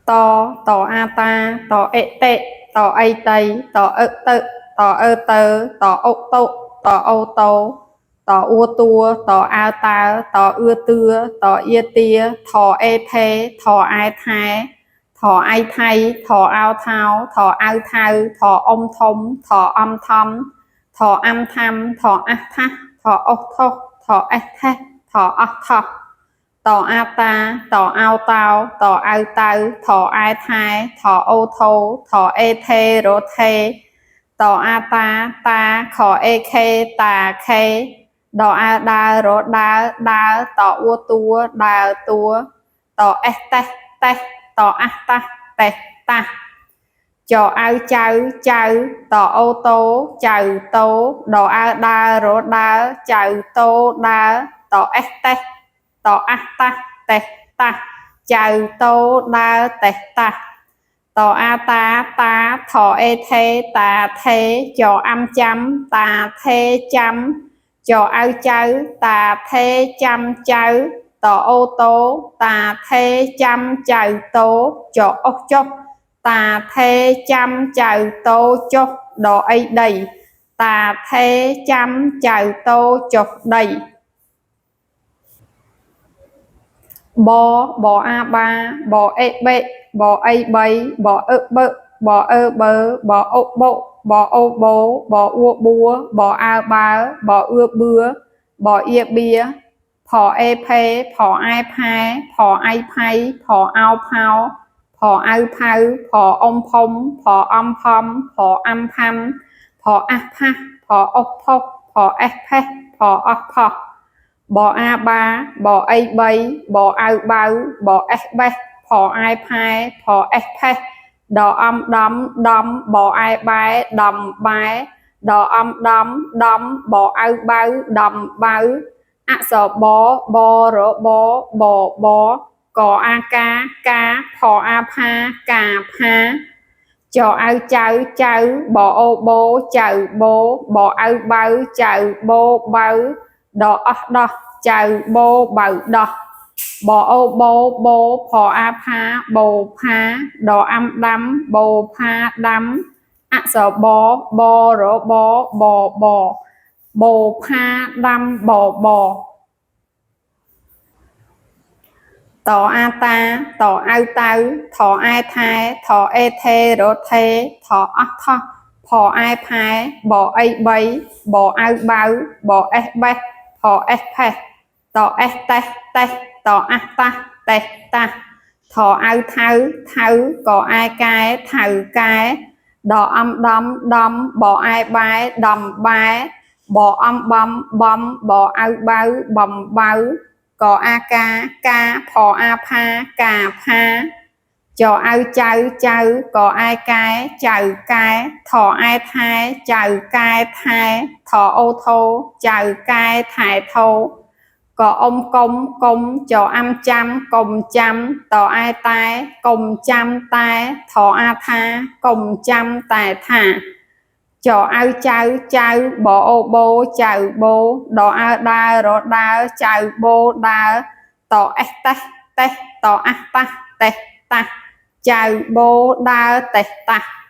តតអាតាតអិតិតអីតៃតអឹតឹតអឺតើតអុតុតអូតោតអួតួតអើតើតអឿទឿតអៀទាថអេថេថអែថែថអៃថៃថអោថោថអៅថៅថអុំធំថអំថំថអាំថាំថអះថាសថអុសថុសថអេះថេះថអស់ថោះតអាតាតអោតោតអៅតៅថអែថែថអូថោថអេថេរថេតអាតាតាខអេខេតាខេដអើដើរដើដើតអួតួដើតួតអេសតេះតេះតអះតាស់តេះតាស់ចអៅចៅចៅតអូតូចៅតោដអើដើរដើចៅតោដើតអេសតេះតអះតាស់តេះតាស់ចៅតោដើតេះតាស់តអាតាតាថអេថេតាថេចអាំចាំតាថេចាំចអៅចៅតាថេចាំចៅតអូតោតាថេចាំចៅតោចអុសចុះតាថេចាំចៅតោចុះដអីដីតាថេចាំចៅតោចុះដីបបអាបាបអេបេបអីបីបអឹបឹបអឺបើបអុបុបអូបោបអួបួបអើបើបអឿបឿបអៀបៀផអេផេផអែផែផអៃផៃផអោផោផអៅផៅផអុំផុំផអំផំផអាំផាំផអះផាសផអុសផុសផអេះផេះផអស់ផោះបអាបាបអីបីបអៅបៅបអេះបេះផអែផែផអេះផេះដអំដំដំបអែបែដំបែដអំដំដំបអៅបៅដំបៅអក្សរបបរបបបកអាកាកាផអាផាកាផាចអៅចៅចៅបអូបោចៅបោបអៅបៅចៅបោបៅដអស់ដោះចៅបោបៅដោះបអូបោបោផអាផាបោផាដអាំដាំបោផាដាំអក្សរបបរបបបបោផាដាំបបតអាតាតអៅតៅថអែថែថអេថេរថេថអស់ថោះផអែផែបអីបីបអៅបៅបអេះបេះផអេះផេះតអេះតេះតេះតអះតាស់តេះតាស់ថអៅថៅថៅកអែកែថៅកែដអំដំដំបអែបែដំបែបអំបំបំបអៅបៅបំបៅកអាកាកាផអាផាកាផាចអៅចៅចៅកអែកែចៅកែថអែថែចៅកែថែថអូថោចៅកែថែថោកអុំកុំកុំចអាំចាំកុំចាំតអែតែកុំចាំតែថអាថាកុំចាំតែថាចអៅចៅចៅបអូបោចៅបោដអើដើរដើចៅបោដើតអេះតេះតេះតអះតាស់តេះតាស់ចៅបោដើតេះតាស់។